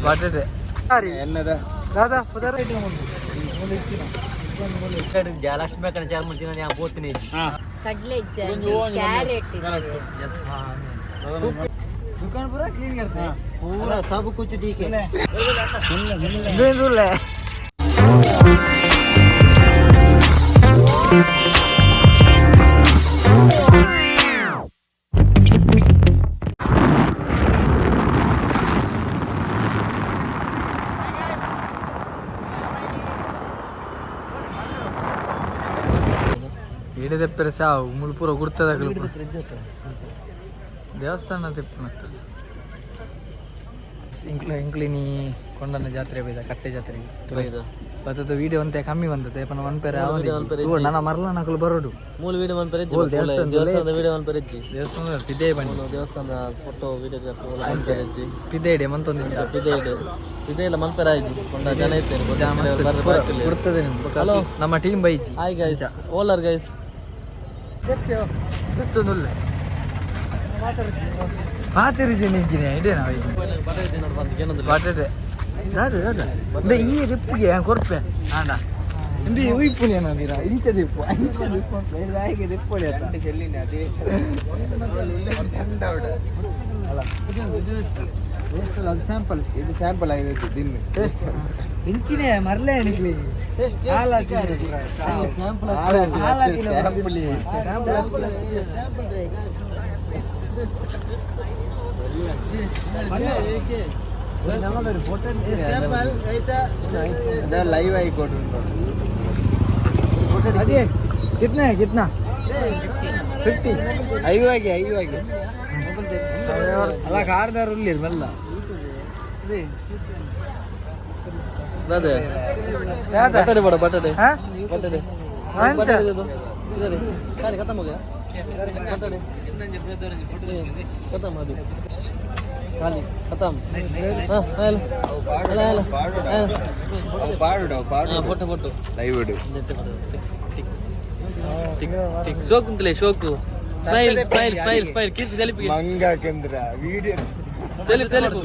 ಬಟಟೆ ದಾದಾ ಪುದರ್. ಲಕ್ಷ್ಮೀ ಕಡೆ ಚಾರ್ ಮುಂಚಿನ ഞാൻ പോത്തിന്. ಕಡ್ಲೆ ಇಜ್ಜಂಡಿ, ಕ್ಯಾರೆಟ್ ಇಜ್ಜಿ. दुकान पूरा क्लीन करते हैं. पूरा सब कुछ ठीक है. ಬೆಂದೂರ್ಲೆ. ಈಡದೆಪ್ಪರೆ ಸಾವು ಮುಲ್ಪುರ ಗುರ್ತದ ದೇವಸ್ಥಾನ ತೆಪ್ಪು ಮತ್ತು ಇಂಕ್ಲು ಇಂಕ್ಲಿನಿ ಕೊಂಡನ ಜಾತ್ರೆ ಬೈದ ಕಟ್ಟೆ ಜಾತ್ರೆ ಬತ್ತದ ವಿಡಿಯೋ ಅಂತೆ ಕಮ್ಮಿ ಬಂದತೆ ಪನ ಒನ್ ಪೇರೆ. ನನ್ನ ಮರಲ ನಕಲು ಬರೋಡು. ಮೂಲ ವೀಡಿಯೋ ಮನ್ಪೆರೆ. ಓಲ್ ದೇವಸ್ಥಾನ. ದೇವಸ್ಥಾನದ ವೀಡಿಯೋ ಮನ್ಪೆರೆ. ದೇವಸ್ಥಾನ ಪಿದೆ ಬನ್ನಿ. ದೇವಸ್ಥಾನದ ಫೋಟೋ ವಿಡಿಯೋಗ್ರಾಫಿ ಮನ್ಪೆರೆ. ಪಿದೆ ಇಡೆ ಮಂತೊಂದಿದ್ದ. ಪಿದೆ ಇದೆ, ಪಿದೆ ಇಲ್ಲ ಮನ್ಪೆರೆ ಆಯ್ತು. ಕೊಂಡ ಜನ ಇದ್ದೇನೆ. ಗುರ್ತದೆ. Hello. ನಮ್ಮ ಟೀಮ್ ಬೈಜಿ. ಹಾಯ್ ಗೈಸ್, ಓಲರ್ ಗೈಸ್. ಗೊತ್ತೊಂದುಲ್ಲ ಮಾತಿರುಜಿ ನಿಂಚಿನ ಇಡೇ ನಾವು ಬಟಟೆ ರಾದ ರಾದ ಇಂದ ಈ ರಿಪ್ಪುಗೆ ಕೊರ್ಪೆ ಆಂಡ ಇಂದು ಉಯ್ಪುನಿ ಏನಂದಿರ ಇಂಚ ದಿಪ್ಪು ಅಂಚ ದಿಪ್ಪು ಹಾಗೆ ದಿಪ್ಪೊಳಿ. ಅದು ಸ್ಯಾಂಪಲ್, ಇದು ಸ್ಯಾಂಪಲ್ ಆಗಿದೆ ದಿನ. ಇಂಚಿನೇ ಮರ್ಲೆ ನಿಕ್ಲಿ. ಸ್ಯಾಂಪಲ್. ಲೈವ್ ಆಗಿ ಕೊಟ್ಟು. ಅದೇ ಕಿತ್ನಾ है कितना? 50. ಐವಾಗಿ ಐವಾಗಿ ಅಲ್ಲ ಕಾರ್ದಾರ ಉಳ್ಳಿರ್ ಮೆಲ್ಲ. ಅದೇ ಬಟಾಟೆ ಬೇಡ, ಬಟಾಟೆ. ಹಾ? ಬಟಾಟೆ. ಅಂಚ. ಬಟಾಟೆ ಇದು. ಇದು ಖಾಲಿ ಖತಮ್ ಹೋಗ್ಯಾ? ಬಟಾಟೆ ಖತಮ್, ಅದು ಖಾಲಿ ಖತಮ್. ಹಾ hello hello hello. ಪಾಡು ಪಾಡು. Photo photo. Live ಇಡು. ಟಿಕ್ ಶೋಕ್ ಅಂತಲೇ ಶೋಕು. ಸ್ಮೈಲ್ ಸ್ಮೈಲ್ ಸ್ಮೈಲ್ ಸ್ಮೈಲ್ ಕೀರ್ತಿ ತೆಲಿಪಿಗೆ. ಮಂಗ ಕೇಂದ್ರ ವಿಡಿಯೋ. ತೆಲಿಪು ತೆಲಿಪು.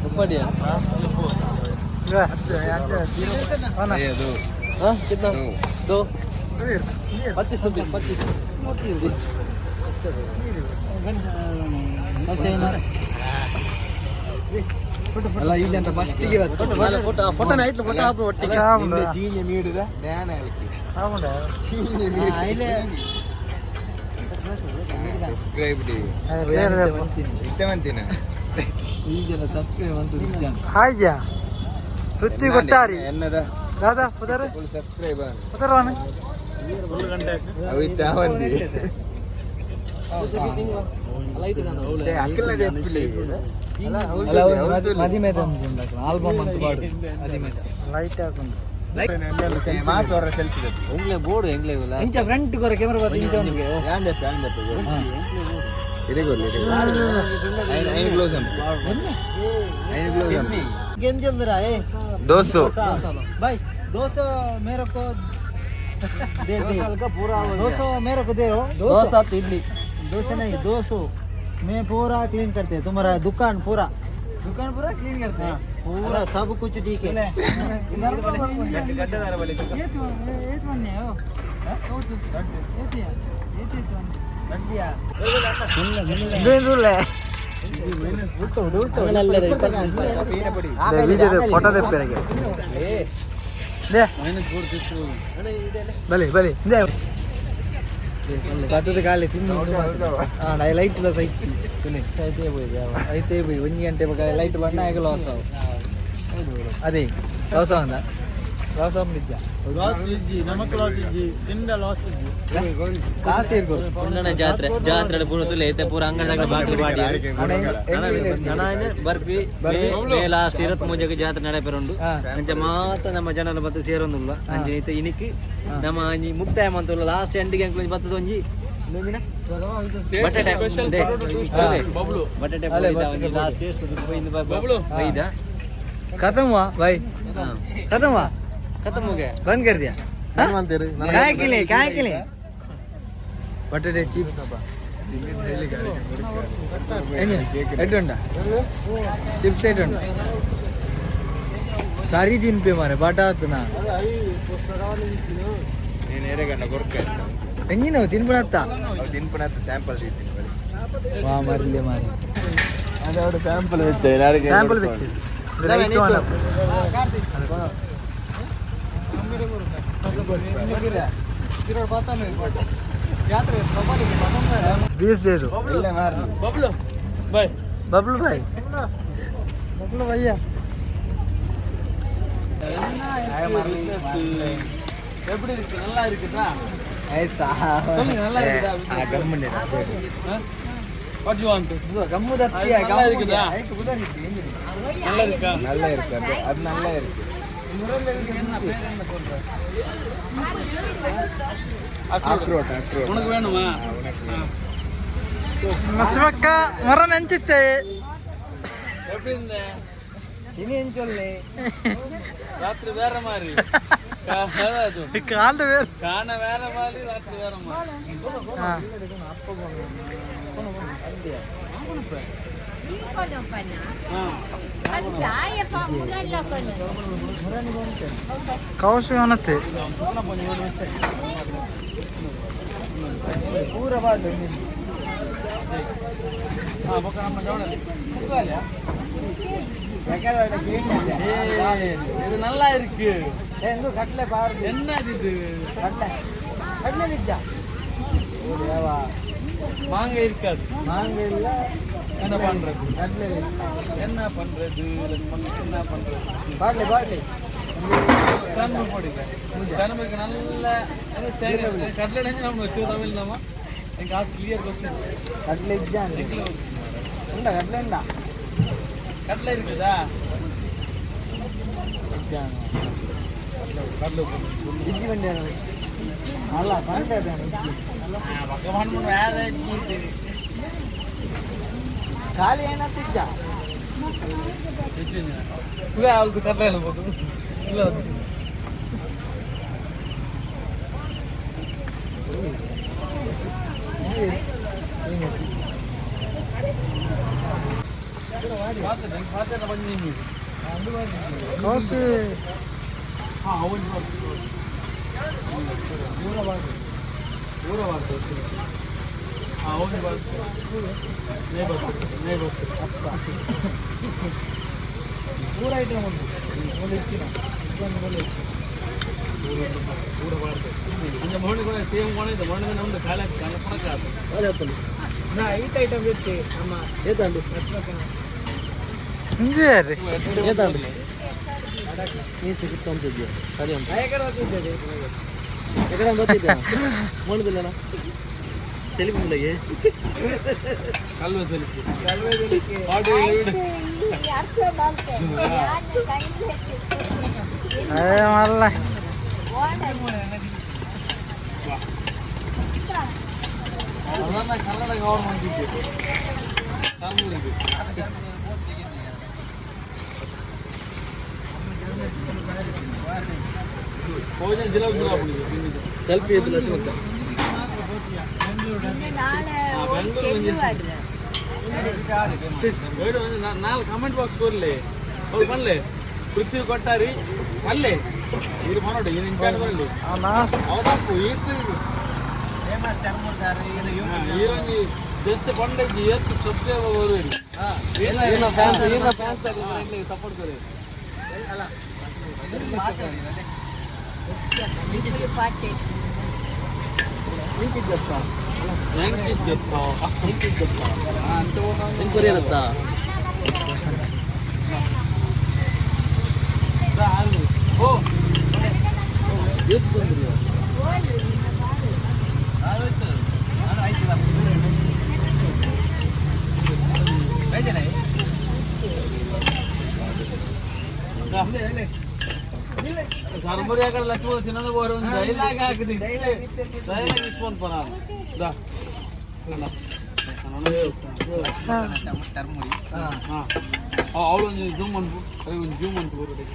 ಉಪ್ಪಡಿಯಾ? ಅದು. हाँ कितना? दो 25 रुपये, 25. ಅಲ್ಲ ಈಗ ಅಂತ ಫಸ್ಟಿಗೆ. ಫೋಟೋ ಫೋಟೋ ಆಯ್ತು, ಫೋಟೋ ಹಾಕು ಒಟ್ಟಿಗೆ. ನಿನ್ನೆ ಚೀಂಜ ಮೀಡಿದ ಬ್ಯಾನ್ ಆಲ್ಕಿ ಚೀಂಜ ಮೀಡಿದ ಸಬ್ಸ್ಕ್ರೈಬ್ ಡಿ ಇತ್ತೆ ಮಂತಿನ. ಈಗ ಸಬ್ಸ್ಕ್ರೈಬ್ ಅಂತ. ಹಾಯ್ಯಾ ಪೃಥ್ವಿ ಕೊಟ್ಟಾರಿ. ಎನ್ನದ. ದಾದಾ ಪುದರ್. Full subscribe. ಪುದರ್ವಾನ. ಅವು ಇತ್ತ ಅವಂದಿ ಅಕ್ಕಲದ ಎಪ್ಪಿಲಿ. ಅಲ್ಲ ಮದಿಮೇದ ಆಲ್ಬಮ್ ಅಂತ ಪಾಡು ಮದಿಮೇದ. ಲೈಟ್ ಹಾಕೊಂಡು. ಮಾತು ಸೆಲ್ಫಿ. ಎಂಗ್ಲೆ ಬೋರ್ಡು ಎಂಗ್ಲೆ ಇಲ್ಲ. ಇಂಚ ಫ್ರಂಟ್ ಕೊರ ಕ್ಯಾಮರಾ ಬಾತ್ ಇಂಚ ಒಂದಿಗೆ. ಯಾಂದಪ್ಪ ಯಾಂದಪ್ಪ ಇದೇ ಗೊಲ್ಲ. ಐನ್ ಕ್ಲೋಸ್ ಅನ್, ಐನ್ ಕ್ಲೋಸ್ ಅನ್. ದೋಸು. भाई, 200 मेरे को दे दे, 200 मेरे को दे हो. ದೋಸೆ ಆತು ಇಡ್ಲಿ. 200 नहीं, 200. मैं पूरा क्लीन करते हैं तुम्हारा दुकान पूरा. दुकान पूरा क्लीन करते हैं. पूरा सब कुछ ठीक है. ಫೋಟೋ ತೆಪ್ಪೆರಗೆ they ಬಲಿ ಬಲಿ they ಬತ್ತದ ಖಾಲಿ ತಿಂದು. ಹಾಂ ಲೈಟ್ ಇಲ್ಲ ಸೈತಿ ಐತೆ ಬೈ. ಒಂದು ಗಂಟೆ ಬೊಕ ಲೈಟ್ ಬಣ್ಣ ಆಗ ಲಾಸ್ ಆವು. ಅದೇ ಲಾಸ್ ಆವಂದ ಲಾಸ್ ಆವಂದಿದ್ದ. ಲಾಸ್ ಇಜ್ಜಿ ನಮಕ್, ಲಾಸ್ ಇಜ್ಜಿ ತಿಂದ ಲಾಸ್ ಇಜ್ಜಿ. ಕಾಸು ಇರ್ಬೋದು. ಕುಂಡನ ಜಾತ್ರೆ ಜಾತ್ರೆ ಪೂರ ತುಲೆ ಐತೆ ಪೂರ ಅಂಗಡಿದಾಗ ಬಾಗಿಲು ಬಾಡಿ ಬರ್ಪಿ ಮೇ ಲಾಸ್ಟ್ 23ಕ್ಕೆ ಜಾತ್ರೆ ನಡೆಪೆರುಂಡು. ಅಂಚ ಮಾತ ನಮ್ಮ ಜನರ ಬತ್ತ ಸೇರೊಂದುಲ್ಲ. ಅಂಚ ಇತ್ತೆ ಇನಿಕ್ ನಮ್ಮ ಒಂಜಿ ಮುಕ್ತಾಯ ಮಂತುಲ್ಲ. ಲಾಸ್ಟ್ ಎಂಡಿಗೆ ಅಂಕುಲು ಬತ್ತದ ಒಂಜಿ ಬಟಾಟೆ ಬಟಾಟೆ ಲಾಸ್ಟ್ ಟೇಸ್ಟ್ ಬೈದ. खत्म हुआ भाई, खत्म हुआ. ಖತಮ್ ಹೋಗ್ಯಾ. बंद कर दिया. ಕಾಯ್ಕಿಲೆ ಕಾಯ್ಕಿಲೆ ಬಟಾಟೆ ಚಿಪ್ಸ್ ಎಡ್ಡುಂಡ ಚಿಪ್ಸ್ ಎಡ್ಡುಂಡ ಸರಿ ತಿನ್ಪೆ ಮಾರೆ ಬಟಾತನ నేను ఏరేగంಡ కొరక ಎಂಜಿನ ತಿನ್ಪುಣತ್ತ ತಿನ್ಪುಣತ್ತ ಸ್ಯಾಂಪಲ್ ತಿಂತೀನಿ ಬರೀ ವಾ ಮರ್ಲಿ ಮಾರಿ ಅದೇ ಸ್ಯಾಂಪಲ್ വെച്ച ಸ್ಯಾಂಪಲ್ ಬೆಚ್ಚ बीस दे दो ಬಬ್ಲು ಬಾಯ್ बबलू भाई बबलू भैया எப்படி இருக்கு நல்லா இருக்குதா ऐसा சொல்லுங்க நல்லா இருக்குதா what you want ಗಮ್ಮು ದತ್ತಿಯ நல்லா இருக்குதா? நல்லா இருக்கா நல்லா இருக்கு அது அது நல்லா இருக்கு அக்ரோட் அக்ரோட் உனக்கு வேணுமா ಮಚ್ಚಮಕ್ಕ ಮರ ನಂಚಿತ್ತೆ எப்படி இருந்த ಇನ್ನೇನ್ ಚೊಲ್ಲೆ ராத்திரி வேற மாதிரி ಕಾಲು ಬೇರೆ காண வேற மாதிரி ராத்திரி வேற மாதிரி ಈ ಕೊಡಪ್ಪನ ಅದು ದಾಯಪ್ಪ ಮುರಲ್ಲ ಕೊಡು ಕೌಶು ಅನತ್ತೆ ಪೂರ ಬಾಡು இது நல்லா இருக்கு ಕಟ್ಲೆ ಬಾರ್ದು என்ன இது ಕಟ್ಲೆ ಕಟ್ಲೆ ನಿಜ மாங்காய் இருக்காது மாங்க இல்ல என்ன பண்றது கட்ಲೆ என்ன பண்றது என்ன பண்றது பாடல பாடல கரும்பு போடுங்க கரும்புக்கு நல்ல கடலை நம்ம வச்சு தமிழ் நம்ம எங்க காசு கிளியர் கொஸ்டின் ಕಟ್ಲೆ ಇಜ್ಜಾನ್ ಉಂಡ ಕಟ್ಲೆ ಉಂಡ கடலை இருக்குதா ಇಜ್ಜಾನ್ ಇಜ್ಜಿ ಬಂಡಿ ಅಲ್ಲ ಪಂಡ பகவான் வேற ಖಾಲಿ ಏನಾಗ್ತಿದ್ದ அவளுக்கு கடலை என்ன போட்டு இல்லை ಕೌಸು ಪೂರ ಐಟಮ್ ಉಂಟು ಒಂದು ಇಕ್ಕಿನ ಒಂದು ಒಳ್ಳೆ ನಾ ಐಟ್ ಐಟಮ್ ಇತ್ತು ನಮ್ಮ ಏತಾಂಡು ಈ ಅರ್ಥ ಮಾಡ್ತೆ ಯಾರು ಕೈ ಮಲ್ಲ ಕನ್ನಡ ಗವರ್ಮೆಂಟ್ ಸೆಲ್ಫಿ ನಾಳೆ ಚೆಲ್ಲುವಾಡ್ರೆ ನಾಲ್ ಕಮೆಂಟ್ ಬಾಕ್ಸ್ ಕೊರ್ಲಿ ಅವ್ರು ಬನ್ಲೆ ಪೃಥ್ವಿ ಕೊಟ್ಟಾರಿ ಪಲ್ಲೆ ಇದು ಮನೋಡಿ ಇದು ಇಂಚಾರ್ಜ್ ಬರಲಿ ಅವದಪ್ಪು ಈತು ಈರೊಂಜಿ ಜಸ್ಟ್ ಪಂಡಜ್ಜಿ ಏತ್ ಸಬ್ಸ್ಕ್ರೈಬ್ ಬರುವಿರಿ ಈರ್ನ ಫ್ಯಾನ್ಸ್ ಸಪೋರ್ಟ್ ಕೊರಿ ಪಾತೆ ಓ ಸರ್ಬರಿ ಆ ಕಡೆ ಲಕ್ಷ್ಮಣ ತಿನ್ನೋದು ಬೋರ್ ಒಂದು ಡೈಲಾಗ್ ಹಾಕಿದಿ ಡೈಲಾಗ್ ಇಸ್ಕೊಂಡ್ ಪರ ದಾ ಅವಳೊಂದು ಜೂಮ್ ಅನ್ಪು ಅದೇ ಒಂದು ಜೂಮ್ ಅಂತ ಬರೋದು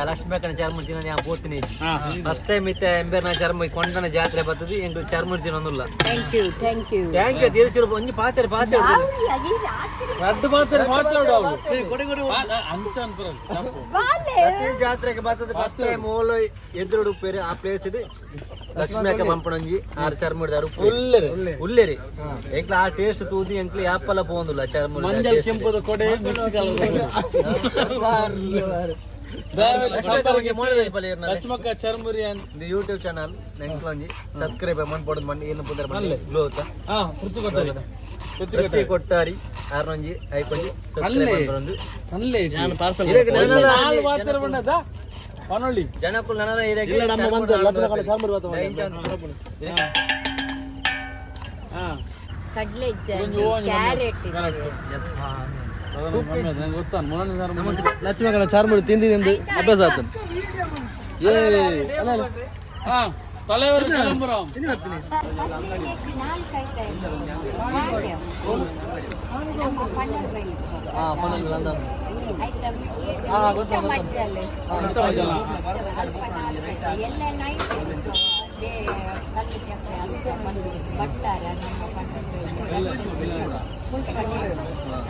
ಲಕ್ಷ್ಮಿ ಅಕ್ಕನ ಚರ್ಮುರಿ ತಿನ್ನೋದು ಯಾನ್ ಪೋತಿನಿ. ಫಸ್ಟ್ ಟೈಮ್ ಇತ್ತೆ ಎಂಬೆರ್ನ ಚರ್ಮ ಕೊಂಡನ ಜಾತ್ರೆ ಬರ್ತದೆ, ಎಂಕುಲು churmuri ತಿನ್ನೊಂದುಲ್ಲ. Thank you, thank you. Thank you ತಿರುಚೂರು ಒಂಜಿ ಪಾತೆರ ಪಾತೆರ. ರಡ್ಡು ಪಾತ್ರೆ ಪಾತ್ರೆ ಅಂಚ ಅನ್ಪರಲ್ಲ. ಜಾತ್ರೆಗೆ ಬರ್ತದೆ ಫಸ್ಟ್ ಟೈಮ್ ಓಲು ಎದುರುಡು ಉಪ್ಪೇರು ಆ ಪ್ಲೇಸ್ ಲಕ್ಷ್ಮಿ ಅಕ್ಕ ಪಂಪಣಂಜಿ ಆರು ಚರ್ಮುರಿ ಉಲ್ಲೆರೆ. ಉಲ್ಲೇರಿ. ಎಂಕ್ಲ ಆ ಟೇಸ್ಟ್ ತೂದು ಎಂಕ್ಲು ಯಾಪಲ ಪೋಂದುಲ್ಲ ಚರ್ಮುರಿ. ಮಂಜಲ್ ಕೆಂಪದ ಕೊಡೆ ಮಿಕ್ಸ್ ಕಲರ್. ಲಕ್ಷ್ಮಕ್ಕ ಚರ್ಮುರಿ ಅಂತ ಇದು ಯೂಟ್ಯೂಬ್ ಚಾನಲ್ ಎಂಕ್ಲೊಂಜಿ ಸಬ್ಸ್ಕ್ರೈಬ್ ಮನ್ ಪೋಡುದು ಮನ್ ಏನು ಪುದರ್ ಮನ್ ಗ್ಲೋತ. ಹಾ, ಪೃಥ್ವಿ ಕೊಟ್ಟಾರಿ. ಪ್ರತಿ ಕೊಟ್ಟಾರಿ ಆರ್ನೊಂಜಿ ಐಕೊಂಜಿ ಸಬ್ಸ್ಕ್ರೈಬ್ ಮನ್ಪೊಂದು. ಅಲ್ಲೇ ಇರೆಗ್ ನನಲ ನಾಲ್ ವಾತರ ಬಂಡದ ಪನೊಳ್ಳಿ. ಜನಕುಲು ನನಲ ಇರೆಗ್ ಇಲ್ಲ, ನಮ್ಮ ಬಂದು ಲಕ್ಷ್ಮಕ್ಕನ ಚರ್ಮುರಿ ಬಾತ. ಹಾ. ಕಡಲೆ ಕ್ಯಾರೆಟ್. ಲಕ್ಷ್ಮಕ್ಕನ ಚಾರ್ಮುರಿ ತಿಂದು ತಿಂದು ಅಭ್ಯಾಸ ಆಯ್ತು. ಏ ತಲೆವರು ಚಿದಂಬರಂ. ನಾಲ್ಕು ಆಯ್ತಾ? ನಮ್ಮ ಪನ್ನಲ್ ಬೈಲು ಆಯ್ತಾ? ಮಜ್ಜಲ್ ಅಲ್ಪ ನಾಲ್ಕು ಆಯ್ತಾ? ಎಲ್ಲ ನೈಟ್ ಕಲ್ಲು ಚಪ್ಪೆ ಅಲ್ಪ ಬಂದು ಬಟ್ಟಾರ ನಮ್ಮ ಪನ್ನಲ್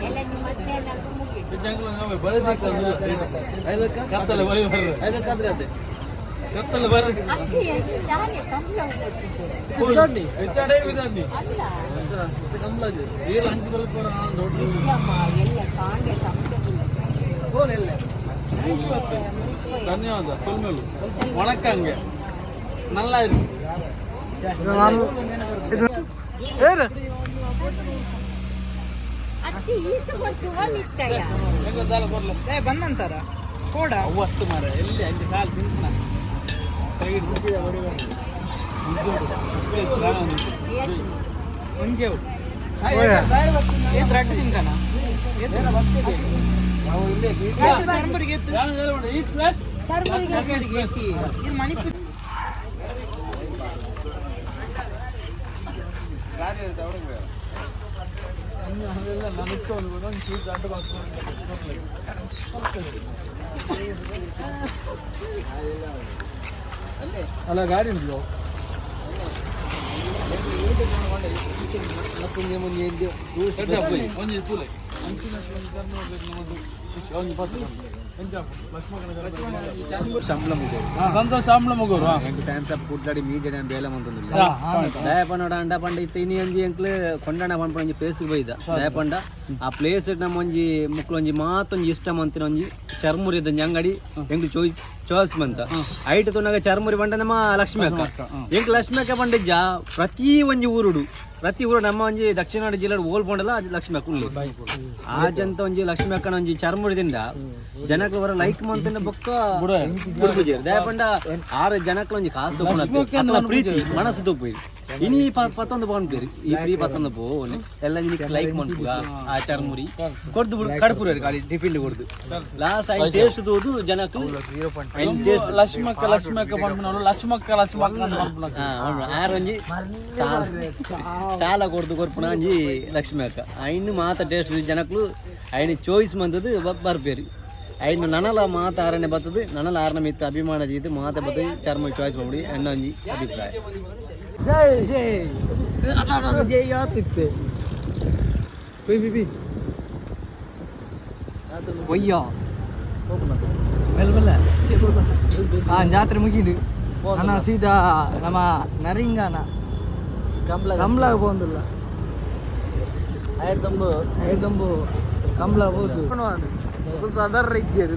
ಎಲ್ಲ ಮಧ್ಯಾಹ್ನ ಮುಗಿತು. ಕತ್ತಲೆ ಬರಿ ಬರ್ರಿ, ಕತ್ತಲೆ ಬರ್ರಿ. ಅಕ್ಕಿ ನಾನೇ ಕಂಬಳ ಹೋಗ್ತಿದ್ದೆ. ವಿಚಾಡೆ ವಿಧಾನಿ. ಅಲ್ಲ. ಏಳು ಅಂಚು ಬರಕ್ಕೆ ದೊಡ್ಡ. ನಿಜಮ್ಮ, ಎಲ್ಲ ಕಾಂಡೆ ಸಂಪುಟ. ಧನ್ಯವಾದ ಸೊಲ್ಮೇಲು ವಣಕ್ಕಂಗೆ நல்லா இருக்கு. ಅತ್ತಿ ಈತ ಕೊಟ್ಟು ಒಳ್ಳಿತ್ತಯ್ಯ. ಹೆಂಗ ದಾಲ ಕೊಡ್ಲ. ಬಂದಂತಾರ ಕೋಡ. ಅವತ್ತು ಮಾರ ಎಲ್ಲಿ ಅಂಚೆ ಕಾಲು ತಿಂತನ. ಒಂಜೆವು ರಡ್ಡು ತಿಂತಾನ ಚರ್ಮುರಿಗೆ. East West. ಮಣಿಪು. ಅಲ್ಲ, ಗಾಡಿ ಉಂಟು. ಒಂಜಿ ತೂಲೆ ಅಂಚಿನ ಸಂಬಳ ಮುಗೋರು. ಸಂತೋಷ್ ಸಾಂಬ್ಳ ಮುಗೋರು. ಎಂಕ್ ಟೈಮ್ ಸಾಪ್ ಕುಡ್ಲಾಡಿ ಮೀಜ ಬೇಲೆ ಮಂತೊಂದುಲ್ಲ. ದಯಪಂಡ ಅಂಡ ಪಂಡ ಇತ್ತೆ ಇನಿ ಒಂಜಿ ಎಂಕ್ಲು ಕೊಂಡಣ ಪನ್ಪುನ ಒಂಜಿ ಪ್ಲೇಸ್ ಬೈದ. ದಯಪಂಡ ಆ ಪ್ಲೇಸ್ ನಮ್ಮ ಒಂಜಿ ಮುಕ್ಲು ಒಂಜಿ ಮಾತೊಂಜಿ ಇಷ್ಟ ಮಂತಿನ ಒಂಜಿ ಚರ್ಮುರಿದ ಒಂಜಿ ಅಂಗಡಿ ಎಂಕ್ಲು ಚೋಯ್ ಚಾಯ್ಸ್ ಮಂತ. ಐಟ್ ತುನಗ ಚರ್ಮುರಿ ಪಂಡ ನಮ್ಮ ಲಕ್ಷ್ಮಿ ಅಕ್ಕ. ಎಂಕ್ ಲಕ್ಷ್ಮಿ ಅಕ್ಕ ಪಂಡಿಜ್ಜ ಪ್ರತಿ ಒಂಜಿ ಊರುಡು, ಪ್ರತಿ ಊರು ನಮ್ಮ ಒಂಜಿ ದಕ್ಷಿಣ ಕನ್ನಡ ಜಿಲ್ಲೆ ಓಲ್ ಪೋಂಡಲ ಲಕ್ಷ್ಮಿ ಅಕ್ಕ ಉಳ್ಳಿ. ಆ ಜಂತ ಒಂಜಿ ಲಕ್ಷ್ಮಿ ಅಕ್ಕನ ಒಂಜಿ ಚರ್ಮುರಿ ದಿಂಡ ಜನಕ್ಲು ಬರ ಲೈಕ್ ಮಂತಿನ ಬೊಕ್ಕ ಬುಡ್ಪುಜೆರ್. ದಯಪಂಡ ಆರು ಜನಕ್ಲು ಒಂಜಿ ಕಾಸು ತಗೊಂಡು ಪ್ರೀತಿ ಮನಸ್ಸು ತೂಪು. ಇನಿ ಪತ್ತೊಂದು ಪನ್ಪೇರು ಈ ಫ್ರೀ ಪತ್ತೊಂದು ಪೋ ಎಲ್ಲ ಲೈಕ್ ಮನ್ಪುಗ. ಆ ಚರ್ಮುರಿ ಕೊಡ್ದು ಬಿಡು ಕಡ್ಪುರಿ ಖಾಲಿ ಟಿಫಿನ್ ಕೊಡ್ದು ಲಾಸ್ಟ್ ಐನ್ ಟೇಸ್ಟ್ ತೂದು ಜನಕ್ಲು ಐನ್ ಟೇಸ್ಟ್. ಲಕ್ಷ್ಮಕ್ಕ ಲಕ್ಷ್ಮಕ್ಕ ಪನ್ಪುನವ್ರು ಲಕ್ಷ್ಮಕ್ಕ ಲಕ್ಷ್ಮಕ್ಕ ಅಂತ ಪನ್ಪುನ. ಆರು ಒಂಜಿ ಸಾಲ ಸಾಲ ಕೊಡ್ದು ಕೊರ್ಪುನ ಒಂಜಿ ಲಕ್ಷ್ಮಿ ಅಕ್ಕ ಐನ್ ಮಾತ ಟೇಸ್ಟ್ ಜನಕ್ಲು ಐನ್ ಚಾಯ್ಸ್ ಮಂದದು ಬರ್ಪೇರು. ಐನ್ ನನಲ ಮಾತ ಆರನೆ ಬರ್ತದೆ, ನನಲ ಆರನ ಮಿತ್ತ ಅಭಿಮಾನ ಜೀತು ಮಾತ ಬರ್ತದೆ. ಚರ್ಮ ಚಾಯ್ಸ್ ಮಾಡಿ ಎಣ್ಣ ಒಂಜಿ ಅಭಿಪ್ರಾಯ. ಜೈ ಜೈ ಜೈ ಯಾತಿತ್ತೆ ಬಿ ಬಿ ಬಿ ಒಯ್ಯೋ ಮೆಲ್ಲ ಮೆಲ್ಲ. ಹಾ, ಜಾತ್ರೆ ಮುಗಿದು ಅಣ್ಣ ಸೀದಾ ನಮ್ಮ ನರಿಂಗಾನ ಕಂಬ್ಲ ಕಂಬ್ಲ ಪೋಂದುಲ್ಲ. ಐದಂಬು ಕಂಬ್ಲ ಹೋದು. ಸದರ್ ಇದ್ದೀರಿ.